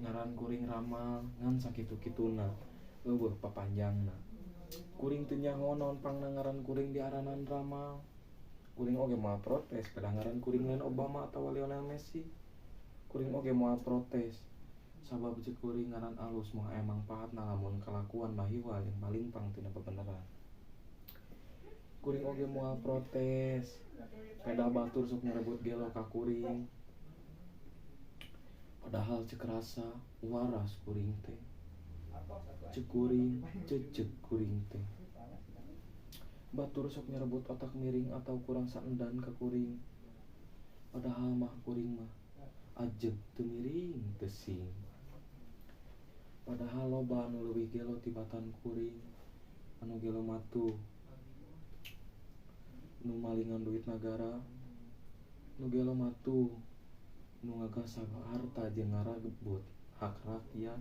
Ngaran kuring ramal ngan sakitu-kituna eueuh papanjangna. Kuring teu nyaho naon pangna ngaran kuring diaranan ramal. Kuring oge moal protes pedah ngaran kuring lain Obama atawa Lionel Messi. Kuring oge moal protes sabab ceuk kuring ngaran alus moal aya mangpaatna lamun kalakuan mahiwal jeung malingpang tina kabeneran. Kuring oge moal protes pedah batur sok nyarebut gelo ka kuring. Padahal ceuk rasa waras kuring teh. Ceuk kuring cecek kuring teh. Batur sok nyarebut otak miring atau kurang saendan ka kuring. Padahal mah kuring mah ajeg teu miring teu sing. Padahal loba anu leuwih gelo tibatan kuring. Anu gelo mah tuh nu malingan duit nagara. Nu gelo mah tuh nu ngagasab harta jeung ngarebut hak rakyat.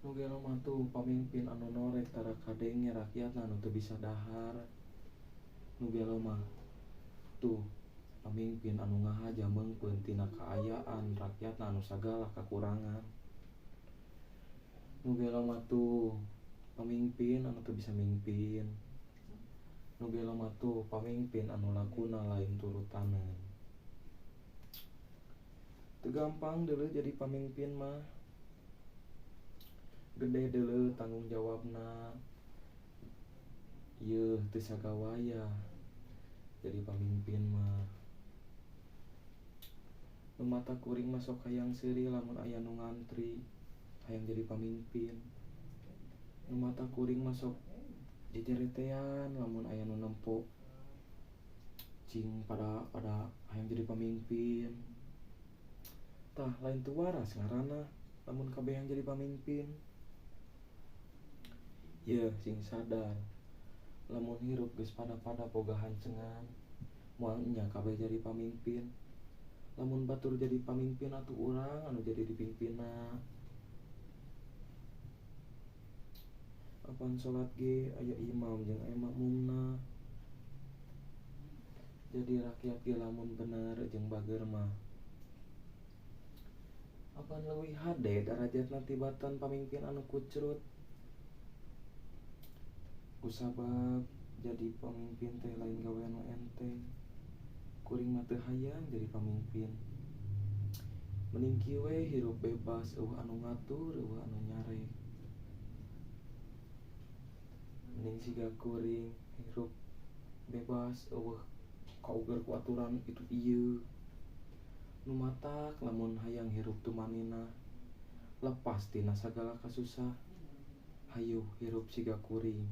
Nu gelo mah tuh pamimpin anu norek tara kadenge rakyatna anu teu bisa dahar. Nu gelo mah tuh pamimpin anu ngahaja meungpeun tina kaayaan rakyatna anu sagala kakurangan. Nu gelo mah tuh pamimpin anu teu bisa mingpin. Nu gelo mah tuh pamimpin anu lakuna lain turutaneun. Teu gampang deuleuh jadi pamimpin mah. Gede deuleuh tanggung jawabna. Yeuh teu sagawayah jadi pamimpin mah. Nu mata kuring mah sok hayang seuri lamun aya nu ngantri hayang jadi pamimpin. Nu mata kuring mah sok jejeretean lamun aya nu nempo cing pada hayang jadi pamimpin. Tah lain teu waras ngaranna lamun kabeh hayang jadi pamimpin. Yeuh sing sadar lamun hirup geus pada-pada boga hancengan moal nya kabeh jadi pamimpin. Lamun batur jadi pamimpin atuh urang anu jadi dipimpinna. Apan salat ge aya imam jeung aya makmumna. Jadi rakyat ge lamun bener jeung bager mah. Apan leuwih hade darajatna tibatan pamimpin anu kucrut. Kusabab jadi pamimpin teh lain gawean nu enteng. Kuring mah teu hayang jadi pamimpin. Mending kieu we hirup bebas eueuh anu ngatur eueuh anu nyarek. Mending siga kuring hirup bebas eueuh kauger ku aturan itu ieu. Nu matak lamun hayang hirup tumanina lepas tina sagala kasusah. Hayu hirup siga kuring.